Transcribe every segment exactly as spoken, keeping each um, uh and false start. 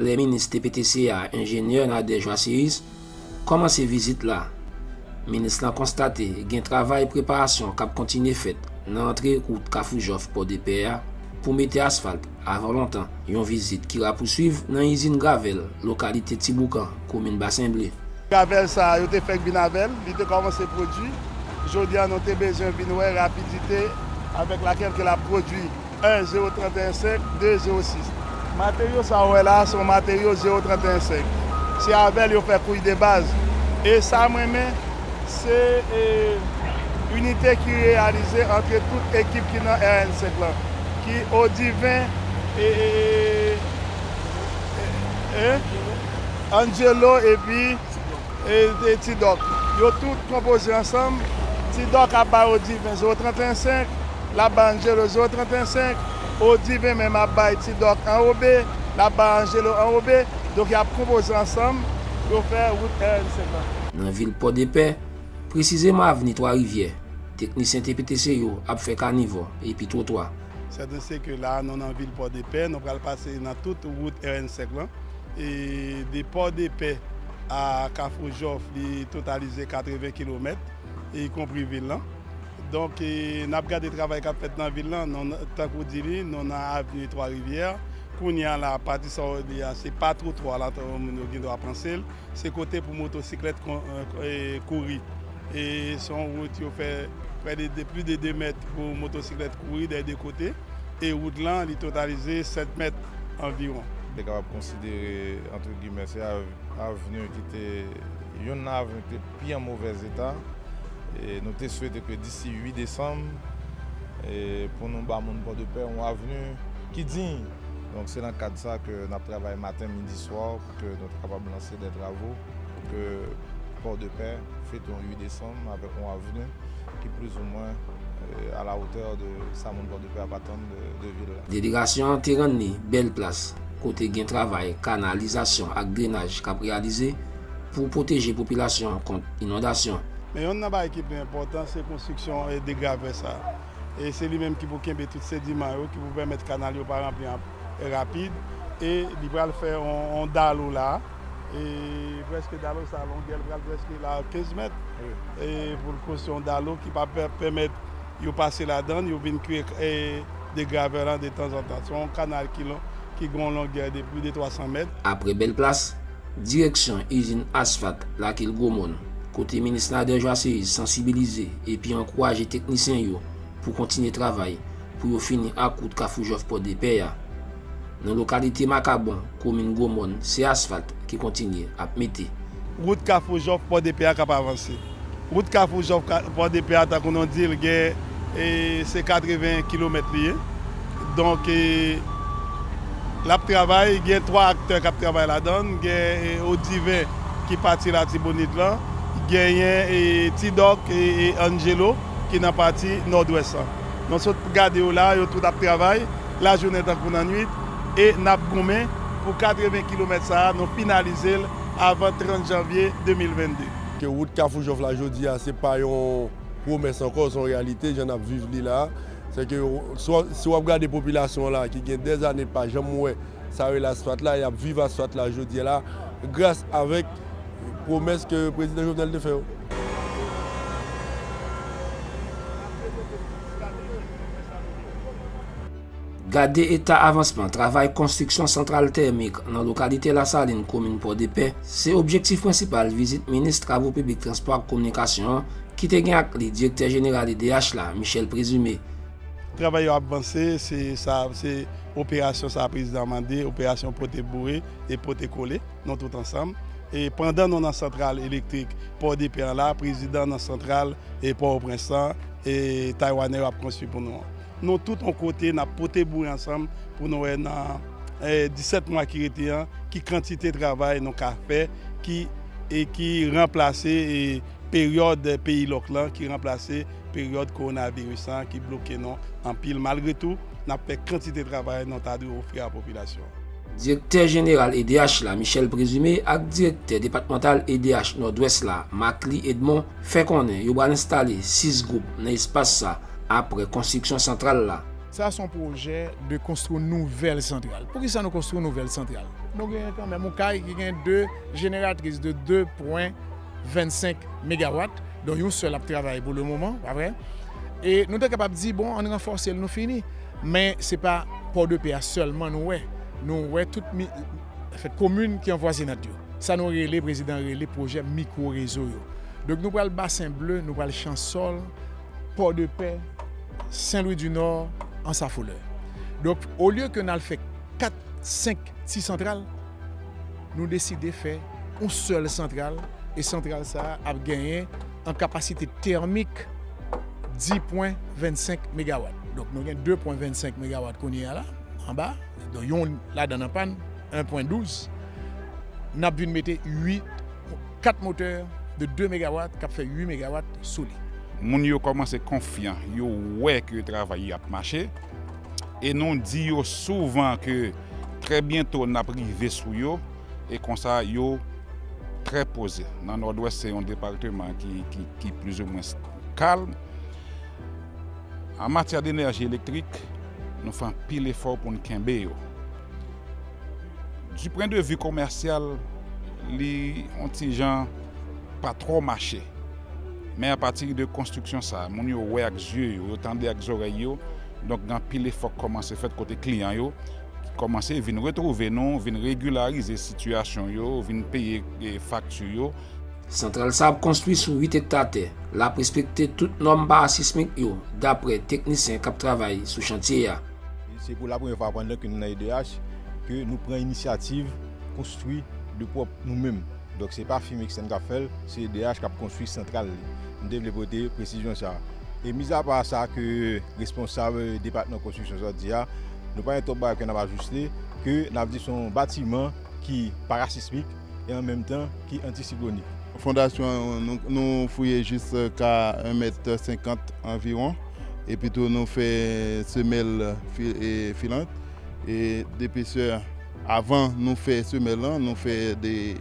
Lè minis T P T C a, enjenyè Nader Joasséus, kòmanse vizit la, minis lan konstate gen travay preparasyon k ap kontinye fèt nan antre wout Kafou Jòf Pòdepè a pou mete asfalt avan lontan, yon vizit ki rapouswiv nan izin gravèl lokalite Ti Boukan, komin Basen Ble. Gravèl sa a, yo te fèk vin avè l, li te kòmanse pwodui. Jodi a, nou te bezwen vin wè rapidite avèk lakèl ke l ap pwodui. En zewo trant e en senk, de zewo sis. Materyo sa w wè la, se yon materyo zewo trant e en senk. Se avè l yo fè kouy de baz. E sa m renmen, se, e, inite ki reyalize antre tout ekip ki nan R N senk lan, ki Odiven, e, e, e, e, e, Angelo epi e, e Ti Dòk. Yo tout konpoze ansanm. Ti Dòk ap bay Odiven zewo trant e en senk, l ap bay Angelo zewo trant e en senk, Odiven menm ap bay Ti Dòk anwobe, l ap bay Angelo anwobe. Donk, y ap konpoze ansanm pou yo fè wout R N senk lan. Nan vil Pòdepè, presizeman avni Twa Rivyè, teknisyen T P T C yo ap fè kanivò epi twotwa. Sèten se ke la, nou nan vil Pòdepè, nou pral pase nan tout wout R N senk lan. E de Pòdepè a Kafou Jòf, li totalize katreven kilomèt, ikonpri vil lan. Donk, e, n ap gade travay k ap fèt nan vil lan. Nou, tankou w di li, nou nan avni Twa Rivyè. Kounye a la, pati sa w di a, se pa twotwa la, moun yo gen dwa panse l. Se kote pou motosiklèt kon-, e, e, kouri. E se yon wout yo fè prè de, de, plis de de mèt pou motosiklèt kouri dè de kote. E wout lan, li totalize sèt mèt anviwon. Te kapab konsidere, antre gimè, se av-, avni ki te, youn nan avni ki te pi an movèz eta. E nou te swete ke disi uit desanm, e pou nou ba moun Pòdepè yon avni ki diy. Donk, se nan kad sa ke n ap travay maten, midi, swa, pou ke nou ta kapab lanse de travo, pou ke Pòdepè fete yon uit desanm avèk yon avni ki plizoumwen, e, a la wotè de sa moun Pòdepè ap atann de, de vil la. Delegasyon an te rann li Bèl Plas, kote gen travay kanalizasyon ak drenaj k ap reyalize pou pwoteje popilasyon an kont inondasyon. Men yonn nan bagay ki pi enpòtan, se konstriksyon, e, degravè sa a. E se li menm ki pou kenbe tout sediman yo, ki pou pèmèt kanal yo pa ranpli an, e, rapid. E li pral fè yon, yon dalo la. E prèske dalo sa, longè l pral prèske la kenz mèt. Wi. E pou l konstwi yon dalo ki pa pè-, pèmèt yo pase ladan l, yo vin kwiye, e, degravè lan de tanzantan. Se yon kanal ki lon-, ki gen yon longè de plis de twa san mèt. Apre Bèl Plas, direksyon izin asfalt Lakil Gwomòn, kote minis Nader Joasséus sansibilize epi ankouraje teknisyen yo pou kontinye travay pou yo fini ak wout Kafou Jòf Pòdepè a. Nan lokalite Makabon, komin Gwomòn, se asfalt ki kontinye ap mete. Wout Kafou Jòf Pòdepè a k ap avanse. Wout Kafou Jòf ka-, Pòdepè a, tankou nou di l, gen, e, se katreven kilomèt li ye. Donk, e, l ap travay, gen twa aktè k ap travay ladan l. Gen, e, Odiven ki pati Latibonit lan, genyen, e, Ti Dòk e, e Angelo ki nan pati Nòdwès lan. Nou sot gade yo la, yo tout ap travay lajounen tankou nan nwit, e n ap goumen pou katreven kilomèt sa a, nou finalize l avan trant janvye de mil vennde. Ke wout Kafou Jòf la jodi a, se pa yon pwomès ankò, se yon reyalite, jan n ap viv li la. Se ke, si w, si w ap gade popilasyon an la, ki gen dèzane pa janm wè sa rele asfalt la, y ap viv asfalt la jodi a la, gras avèk pwomès ke prezidan Jovenel te fè yo. Gade eta avansman travay konstriksyon santral tèmik nan lokalite Lasalin, komin Pòdepè, se objektif prensipal vizit minis travo piblik, transpò ak kominikasyon an, ki te gen ak li direktè jeneral E D H la, Michel Présumé. Travay yo ap vanse, se sa, se operasyon sa prezidan mande, operasyon pote boure e pote kole, nou tout ansanm. E pandan nou nan santral elektrik Pòdepè an la, prezidan nan santral e Pòtoprens lan, e Taywanè yo ap konstwi pou nou an. Nou tout yon kote, n ap pote boure ansanm pou nou wè nan, e, disèt mwa ki rete an, ki kantite travay nou ka fè, ki, e ki ranplase, e, peryòd peyi lòk lan, ki ranplase peryòd kowonaviris lan, ki bloke nou anpil. Malgre tou, n ap fè kantite travay nou ta dwe ofri a popilasyon an. Direktè jeneral E D H la, Michel Présumé, ak direktè depatmantal E D H Nòdwès la, Macly Edmond, fè konnen yo pral enstale sis gwoup nan espas sa apre konstriksyon santral la. Sa se yon pwojè de konstwi yon nouvèl santral. Poukisa nou konstwi yon nouvèl santral? Nou genyen kanmenm yon kay ki gen de jeneratris de de pwen vennsenk megawat, dont yon sèl ap travay pou le moman, pa vre? E nou te kapab di, bon, ann ranfòse l, nou fini. Men se pa Pòdepè a sèlman nou wè. Nou wè tout mi, anfèt, komin ki anvwazinant yo. Sa nou rele, prezidan rele pwojè mikwo rezo yo. Donk nou pral Basen Ble, nou pral Chansòl, Pòdepè, Sen Lwi di Nò, Anse à Fleurs. Donk, olye ke n al fè kat, senk ti santral, nou deside fè yon sèl santral, e santral sa a ap genyen an kapasite tèmik dis pwen vennsenk megawat. Donk, nou gen de pwen vennsenk megawat kounye a la, anba. Donk, yon ladan an pàn, en pwen douz. N ap vin mete uit, kat motè de de megawat k ap fè uit megawat sou li. Moun yo kòmanse konfyan, yo wè ke travay yo ap mache. E nou di yo souvan ke trè byento n ap rive sou yo, e konsa yo trè poze. Nan Nòdwès, se yon depatman ki, ki, ki plizoumwen kalm. An matyè denèji elektrik, nou fè anpil efò pou n kenbe yo. Du point de vue commercial, li yon ti jan pa twò mache. Men apati de konstriksyon sa, moun yo wè ak zye yo, yo tande ak zòrèy yo, donk gen anpil efò k kòmanse fèt kote kliyan yo, ki kòmanse vin retwouve nou, vin regilarize sitiyasyon yo, vin peye, e, fakti yo. Santral sa ap konstwi sou uit ekta tè. L ap respekte tout nòm parasismik yo, daprè teknisyen k ap travay sou chantye a. Se pou la premyè fwa pandan ke nou nan E D H ke nou pran inisyativ konstwi de pwòp nou menm. Donk se pa firm ekstèn k ap fè l, se E D H k ap konstwi santral li. M te vle pote presizyon sa a. E mizapa sa ke responsab depatman konstriksyon sa di a, nou pa gen twòp bagay ke n ap ajouste, ke n ap di se yon batiman ki parasismik e an menm tan ki antisiklonik. Fondasyon an, nou, nou fouye jis ka en mèt senkant anviwon. Epi tou, nou fè semèl fi-, e, filant. E depesè, avan nou fè semèl lan, nou fè de,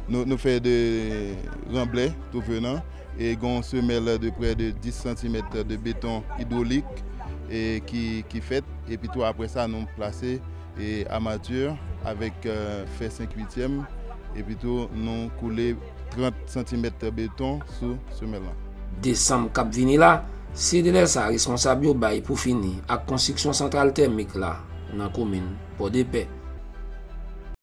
nou, nou fè de ranblè tou venan. E gen yon semèl de prè de dis santimèt de beton idwolik, e ki, ki fèt. Epi tou, apre sa, nou plase e amatè avèk, e, fè senk uityèm, epi tou nou koule trant santimèt beton sou semèl lan. Desanm k ap vini la, se delè sa responsab yo bay pou fini ak konstriksyon santral tèmik la nan komin Pòdepè.